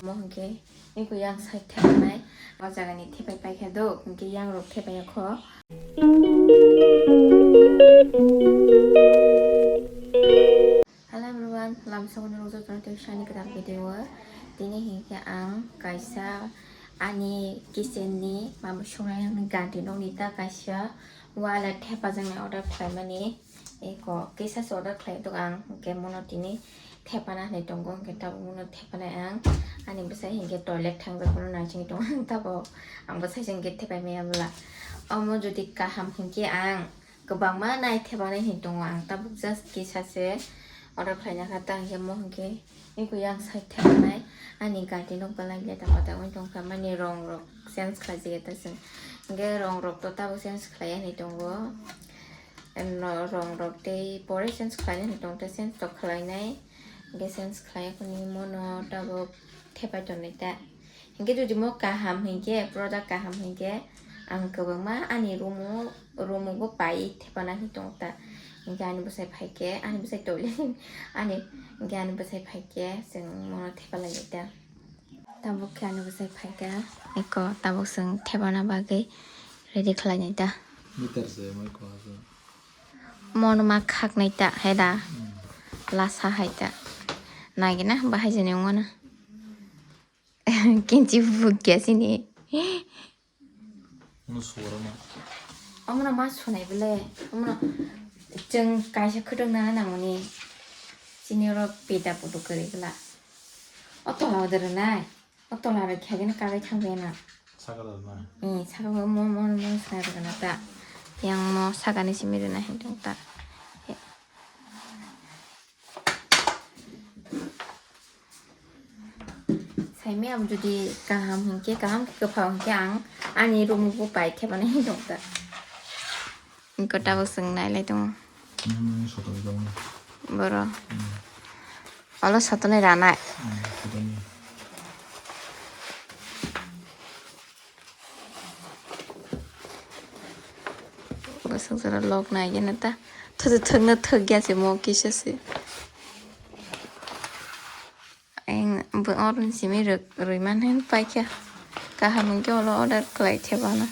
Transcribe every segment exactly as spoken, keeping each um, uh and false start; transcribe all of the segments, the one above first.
Mo hwnkhe eko yang side thepanai, o jagani thepai paikha do, hwnkhe yang rok thepai kho. Hello everyone, lamsogoni rok jotono tei sani kwtal video o. Tini hinkhe ang kaisa ani kitchen ni mama sungnai ganti nokni ta kaisa wall o thepajaknai order khlaimani. Eko kisa se order khlai tongo ang, hwnkhe mono tini thepana hinwi tongo, hwnkhe tabuk mono thepanai ang. Ani bwsai hinkhe toilet thangjak phano naisingwi tongo ang tabuk. Ang bwsai se hinkhe thepai maya bwla. Omo jodi kaham hinkhe ang kwbangma nai thepanai hinwi tongo ang tabuk, just kisa se order khlaina kha ta hinkhe mo hinkhe. Eko yang side thepanai ani ganti nok belai leta pata wng tongkha, mani rong rok change khlaijak ta chwng. Hinkhe rong rok to tabuk change khlai hinwi tongo. Em, no, rong rok tei pore change khlainai hinwi tong, tei change to khlainai. Hinkhe change khlai phano mono tabuk thepai tongnai ta. Hinkhe jodi mo kaham hinkhe, product kaham hinkhe, ang kwbangma ani room o, room o bo pai thepana hinwi tongo ta. Hinkhe ani bwsai phaikhe, ani bwsai toilet, ani, hinkhe ani bwsai phaikhe chwng mono thepalainai ta. Tabuk khe ani bwsai phaikha, eko tabuk chwng thepana bagwi ready khlainai ta. Meter se mai ko asa. Mono ma khaknai ta, hai da? Hmm. Lasa hai ta. Nagina bahai jani wngo na. Kinchi bukya sini. Ano suwaro na. Omono ma sunai bole. Omono chwng kaisa khwtwng nana nangmani. Chini oro peda putu kwrwi bwla. O tola o dwrwnai. O tola bai khaigeno kagai thangbai na. Saka dal na. Eh, saka bo mo, mo, mo swnai rwgwna ta. Yang mo sakani simi rwna hinwi tong ta. Saimaya jodi kaham hinkhe, kaham khe kwphang hinkhe ang ani room bo pai thepana hinwi tong ta. Engko tabuk chwng nailai tongo. Hmm, soto tongo. Boro. Hmm. Olo sotonai ranai. Hmm, sotonai. Bwswk jora lok nai gana ta. Thwk thwk no thwk ya se mo kisa se. Ang bo oroni simi rwk rwi man hen paikha. Kaham hinkhe olo order khlai khe bana.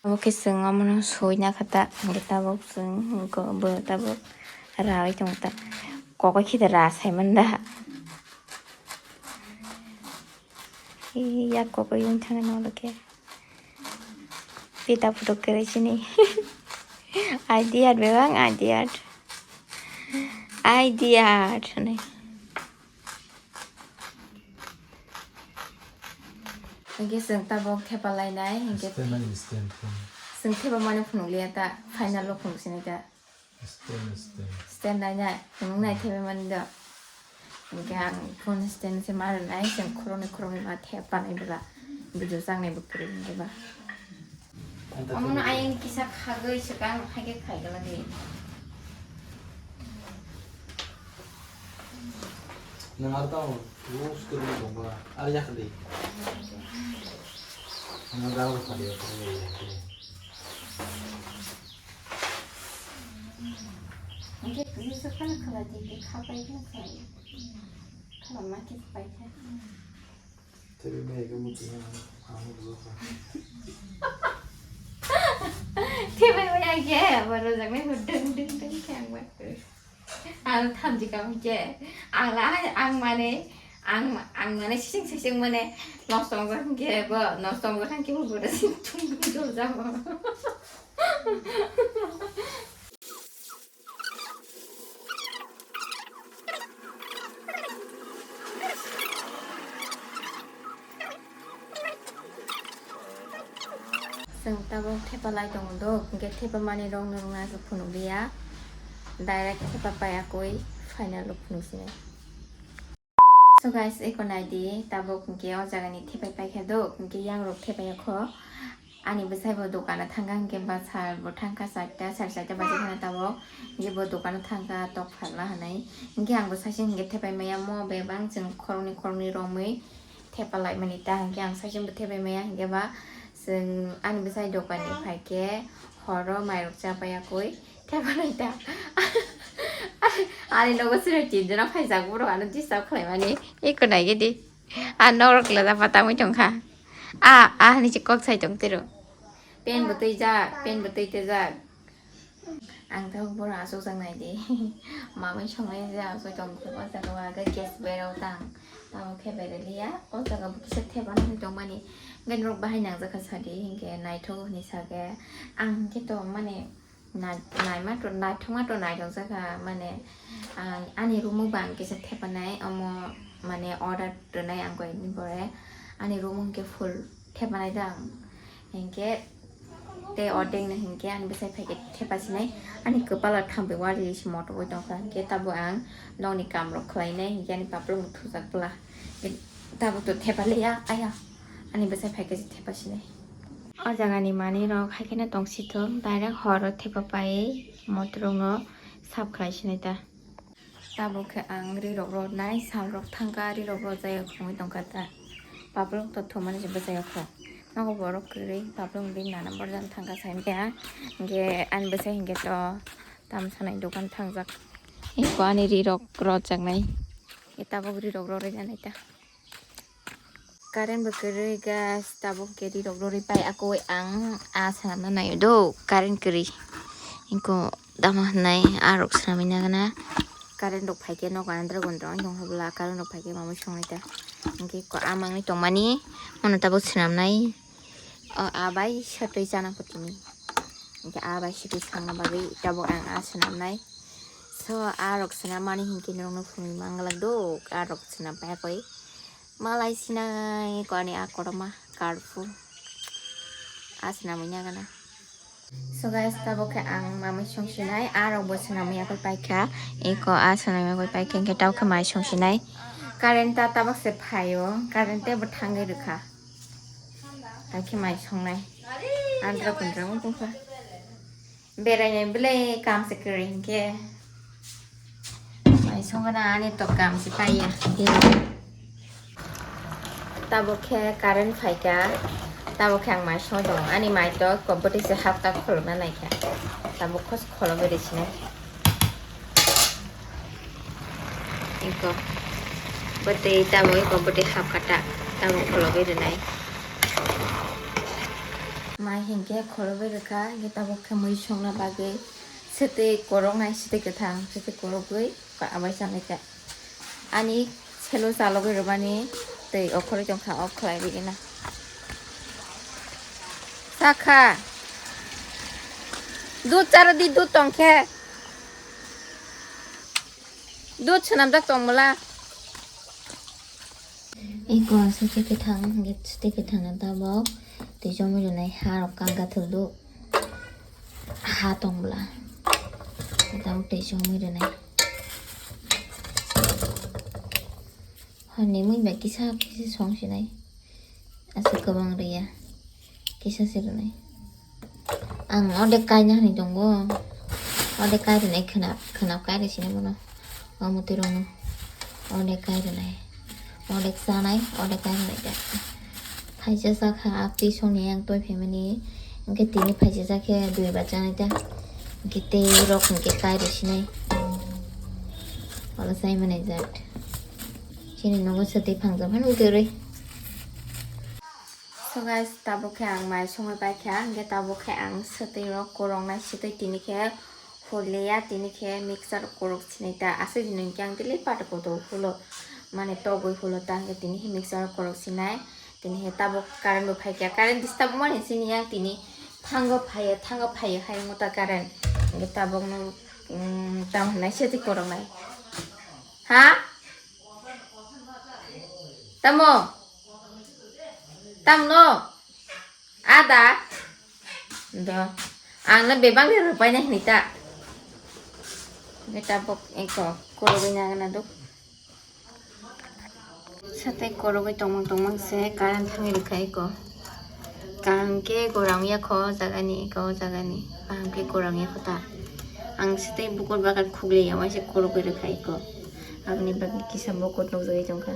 Obo khe chwng omono sui na kha ta, hwnkhe tabuk chwng bo tabuk raui tongo ta. Kokoi khe da ra sai man da. Ee, yak kokoi wng thang no khe. Pita phuto kwrwi sini. Idea bebak idea. Idea hwnwi. Hwnkhe chwng tabuk thepa lainai, hwnkhe stand nai, stand phone. Chwng thepa mani phunukliya ta, final o phunuk sinai ta. Stand, stand. Stand nai nai, phunuk nai thepa mani do. Hwnkhe ang phone stand se ma rwnai, chwng khoroknwi khoroknwi ma thepa nai bwla. Video changnai bo kwrwi hwnkhe ba. Omono ayang kisa khagwi swkang haikhe khaigwlagwi. Nwng aro tamo rules kwrwngwi tongkha, aro yakha di. Nwng aro kha di, kha di, kha di. Hwnkhe kwrwi swkang khlai di, khe khapai khe khlai. Khlama khe pai khe. Tebwi maya khe muchungya ang, ang nukjakha. Tebwi maya khe abo rojaknai bo dwng dwng dwng khe ang bai. Ang thamchi kha hwnkhe ang la ang mane ang ang mane sising sising mane nosto wngjak hwnkhe bo nosto wngjak hwnkhe bo bwrwi sing thung thung jorjak bo. Chwng tabuk thepa lai tongo do, hwnkhe thepa mani rok nwng nai khe phunukliya, direct thepa pai akoi final o phunuk sinai. So guys, eko nai di, tabuk hwnkhe o jagani thepai paikha do, hwnkhe yang rok thepai kho. Ani bwsai bo dukano thangkha, hwnkhe bwsal bo thangkha charta, sare charta baje kheno tabuk. Hwnkhe bo dukano thangkha tok phalna hinwi. Hwnkhe ang bo saichung hwnkhe thepai maya mo bebak chwng khoroknwi khoroknwi romwi thepa laimani ta, hwnkhe ang saichung bo thepai maya, hwnkhe ba chwng ani bwsai dokanni phaikhe Horo mairok chapai akoi thepanai ta. Ani nogo sini tinjona phaijak borok ano disturb khlaimani. Eko naigidi. A norok lada patangwi tongkha. A, a hani se kok sai tong tiro. Pen bo twijak, pen bo twi twijak. Ang tabuk borok asukjak naidi. Mamui songnai je asuk tong o jaga o aga gas berao tang. Tamo khe beraliya. O jaga bo kisa thepana hinwi tongmani. Hwnkhe norok bahai nangjakha sadi hinkhe naithok hinwi sakhe. Ang hinkhe to mani nai-, naima to naithokma to naithokjakha mane ang ani room o bo ang kisa thepanai omo mane order rwnai ang koi ni pore ani room o hinkhe full thepanai da ang hinkhe tei ordek no hinkhe ani bwsai phaikhe thepasinai ani kwpalo thambi wali se motok oi tongkha hinkhe tabo ang nokni kam rok khlainai hinkhe ani paplok no thujak bwla tabo to thepaliya aya ani bwsai phaikhe se thepasinai. O jagani manwi rok hai kheno tong sithok, direct horo thepa pai motorok no sap khlai sinai ta. Tabuk khe ang ri rok rodnai, sal rok thangkha, ri rok rodjak ya khongwi tongkha ta. Paplok to thumani se bwchai ya kho. Nogo borok kwrwi paplok ri nana borjak thangkha sai maya. Hinkhe ani bwsai hinkhe to tamo sanai dokan thangjak. Eko ani ri rok rodjaknai. Tabuk ri rok rorwi nanai ta. Current bo kwrwi, guys, tabuk ke ri rok rorwi pai akoi ang a swnamna naio do, current kwrwi. Inko tamo hwnai a rok swnamwi nagana. Current rok phaikhe nogo andra gondra wng tongkha bwla, current rok phaikhe mamui songnai ta. Hinkhe ko a mangwi tongmani, mono tabuk swnamnai. O a bai swtwi chana putini. Hinkhe a bai swtwi sangna bagwi tabuk ang a swnamnai. So a rok swnamani hinkhe norokno phunui manglak do, a rok swnam pai akoi. Malai sinai ko ani a kotorma karfu. A swnamwi nagana. So guys, tabuk khe ang mamui song sinai, a rok bo swnamwi akoi paikha. Eko a swnamwi akoi paikha, hinkhe tabuk khe mai song sinai. Current ta tabuk se phaio, current tei bo thangwi rwkha. Hakhe mai songnai. Andra kundra wng tongkha. Berainai belai kam se kwrwi hinkhe. Mai songna ani to kam se paiya. Tabuk khe current phaikha. Tabuk khe ang mai songwi tongo. Ani mai to koboti se hapta kholobna naikha. Tabuk khos kholobwi rwsinai. Eko bwtwi tamo eko bwtwi hap kata tamo kholobwi rwnai. Mai hinkhe kholobwi rwkha, hinkhe tabuk khe mui songna bagwi swtwi koroknai, swtwi kwthang, swtwi korogwi abai chanai kha. Ani selo chalogwi rwmani twi okhorwi tongkha, off khlai rwgwino. Sakha. Dud charo di, dud tongkhe. Dud swnamjak tong bwla. Eko swtwi kwthang, hinkhe swtwi kwthangno tabuk twi chomwi rwnai, ha rok kang kha thwk do. Ha tong bwla. Tabuk twi chomwi rwnai. Hwnwi mui bai kisa kisa song sinai. Aswk kwbang rwya. Kisa se rwnai. Ang ordek kaina hinwi tongo. Ordek kai rwnai khwnap, khwnap kai rw sini bono. O mwtwi rokno. Ordek kai rwnai. Ordek chanai, ordek kai rwnai da. Phaisa chakha a twi songni ang toi phaimani. Hinkhe tini phaisa chakhe dui ba chanai da. Hinkhe tei rok hinkhe kai rw sinai. Olo chai manai jat. Chini nogo swtwi phangjak phano kwrwi. So guys, tabuk khe ang mai songwi paikha, hinkhe tabuk khe ang swtwi rok koroknai, swtwi tini khe huliya, tini khe mixture korok sinai ta, aswk hinwi hinkhe ang daily pata kotor hulo, mane togwi hulo ta, hinkhe tini khe mixture korok sinai, tini khe tabuk current bo phaikha, current disturb mani sini yang tini thango phaiya, thango phaiya hai wngta current, hinkhe tabukno, um, tamo hinai swtwi koroknai. Ha? Tamo? Tamno? Ada? Do. Ang na bebak ni rupai na hinita. Beta bok eko korogoi na gana do. Sate korogoi tongmang tongmang se current thangwi rwkha eko. Kaham khe gorang ya kho o jaga ni, eko o jaga ni. Kaham khe gorang ya kho ta. Ang sitei bukur bagan khugli ya waisa korogwi rwkha eko. Aboni bagwi kisa bukur nukjagwi tongkha.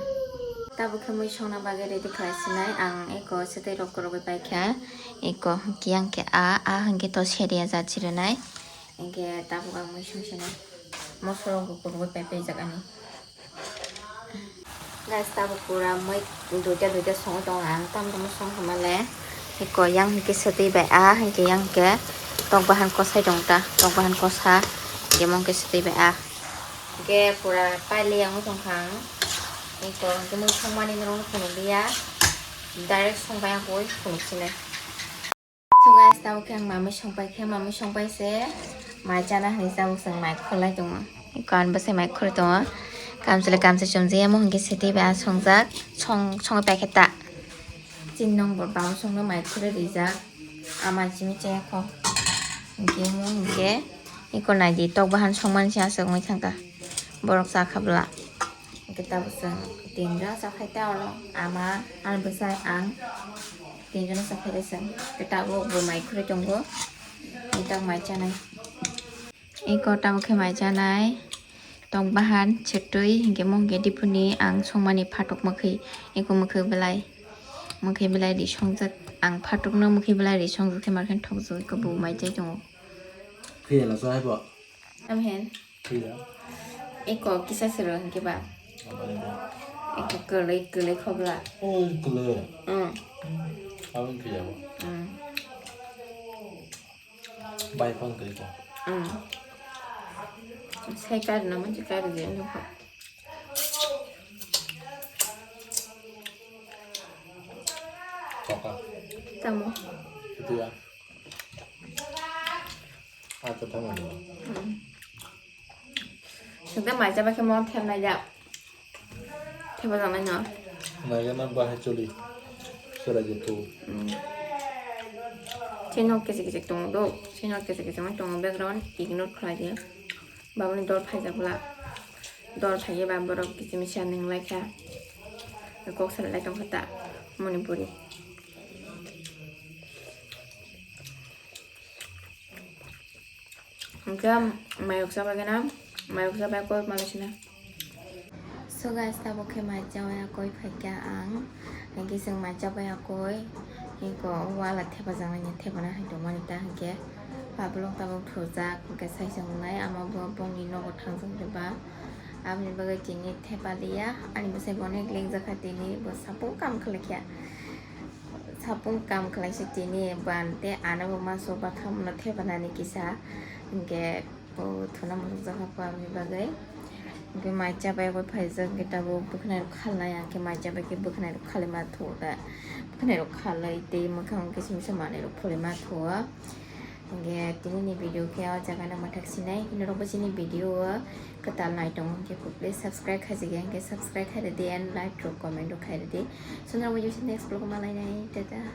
Tabuk khe mui songna bagwi ready khlai sinai. Ang eko swtwi rok kwrwgwi paikha. Eko hwnkhe yang khe a, a hwnkhe to seria jat chirinai. Hwnkhe tabuk ang mui song sinai. Moso rok bo kwrwgwi pai paijak ani. Guys, tabuk pura mui duita duita songwi tongo ang. Tamo tamo song tongmale. Eko yang hwnkhe swtwi bai a, hwnkhe yang hwnkhe tok bahan kosai tong ta. Tok bahan kosa. Hwnkhe mo hwnkhe swtwi bai a. Hwnkhe pura paili yang tongkha ang. Eko hwnkhe mui songmani norokno phunukliya. Direct songbai ang koi phunuk sinai. So guys, tabuk khe ang mamui songpai khe, mamui songpai se mai chana hinwi tabuk chwng mai khorlai tongo. Eko ani bwsai mai khorlai tongo. Kamchwlwi kamchwlwi chumjaya mo hwnkhe swtwi bai a songjak. Song, songwi paikhe ta. Chini nong bo babo songno mai khorlai rijak. Ama chini chaya kho. Hwnkhe mo hwnkhe eko naidi tok bahan songmani se aswk wngwi thangkha. Borok chakha bwla. Hwnkhe tabuk chwng tinjon chakhai ta oro ama ani bwsai ang tinjon chakhai rw chwng. Hwnkhe tabuk bo mai khurui tongo. Hwnkhe tabuk mai chanai. Eko tabuk khe mai chanai. Tok bahan chetwi hwnkhe mo hwnkhe diphuni ang songmani phatok mwkhwi. Eko mwkhwi belai. Mwkhwi belai ri songjak. Ang phatokno mwkhwi belai ri songjak khe mar khe thokjagwi eko bo mai chai tongo. Phiya la chai bo. Am hen. Phiya. Eko kisa sero hwnkhe ba. Eko kwlwi kwlwi khobla. Oi kwlwi. Mm. Aboni phiya bo. Mm. Bai phone kwlwi ko. Mm. Sai kar na manchi kar je no. Koka. Tamo. Itu ya. Acha tamo dulu. Hmm. Sungta mai chaba khe mo thep nai ja. Thep jang nai no. Nai ja na bahai choli. Sera je tu. Hmm. Chino kisi kisi tongo do. Chino kisi kisi tongo background ignore khlai di. Baboni dol phaijak bwla. Dol phaiwi ba borok kichimisa nwnglai kha. Kok salai tongkha ta Manipuri. Hwnkhe mayok chabai gana, mayok chabai kok malai sina. So guys, tabuk khe mai chawai akoi phaikha ang. Hwnkhe chwng mai chabai akoi. Eko wala thepajaknai ni thepana hai tongmani ta hwnkhe. Pabolok tabuk thujak hwnkhe sai chwng nai ama bo bongni nogo thangjak khe ba. Aboni bagwi tini thepaliya. Ani bwsai bo onek lengjak kha tini bo sapung kam khlaikha. Sapung kam khlaisa tini ban tei ano bo maso bakha muno thepanani kisa. Hwnkhe. O thuna muchukjak kha pha aboni bagwi. Hwnkhe mai chabai abo phaijak, hwnkhe tabuk bwkhwnai rok khalnai, ang khe mai chabai khe bwkhwnai rok khalai ma thuo da. Bwkhwnai rok khalai tei mwkhang khe simi se manwi rok phulai ma thuo. Hwnkhe tini ni video khe o jaga no mwthak sinai. Norok bo chini video o kwtal nai tongo hwnkhe please subscribe khaijagya hwnkhe subscribe khairwdi and like rok comment rok khairwdi. So norok bo next vlog o malainai. Tata.